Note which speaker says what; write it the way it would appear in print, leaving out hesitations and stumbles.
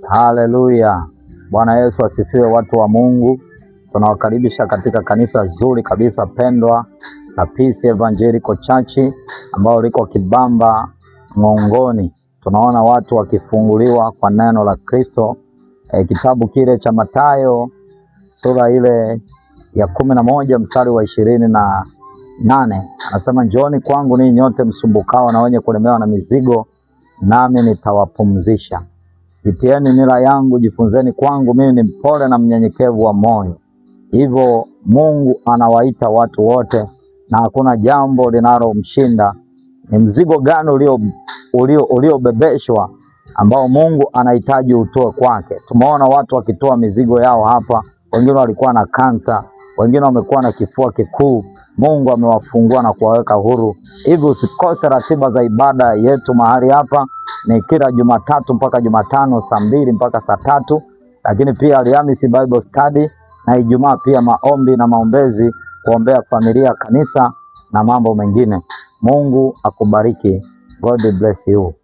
Speaker 1: Haleluya! Bwana Yesu asifiwe, watu wa Mungu. Tunawakaribisha katika kanisa zuri kabisa pendwa la Peace Evangelical Church ambao liko Kibamba Ngongoni. Tunaona watu wakifunguliwa kwa neno la Kristo. Kitabu kile cha Mathayo sura ile ya 11 mstari wa 28 anasema, njooni kwangu ninyi nyote msumbukao na wenye kulemewa na mizigo, nami nitawapumzisha. Jitieni nira yangu, jifunzeni kwangu, mimi ni mpole na mnyenyekevu wa moyo. Hivyo Mungu anawaita watu wote na hakuna jambo linalomshinda. Ni mzigo gani uliobebeshwa ambao Mungu anahitaji utoe kwake? Tumeona watu wakitoa mizigo yao hapa, wengine walikuwa na kansa, wengine wamekuwa na kifua kikuu. Mungu amewafungua na kuwaweka huru. Hivi usikose ratiba za ibada yetu mahali hapa, ni kila Jumatatu mpaka Jumatano saa 2 mpaka saa 3, lakini pia Alhamisi Bible Study na Ijumaa pia maombi na maombezi, kuombea familia, kanisa na mambo mengine. Mungu akubariki. God bless you.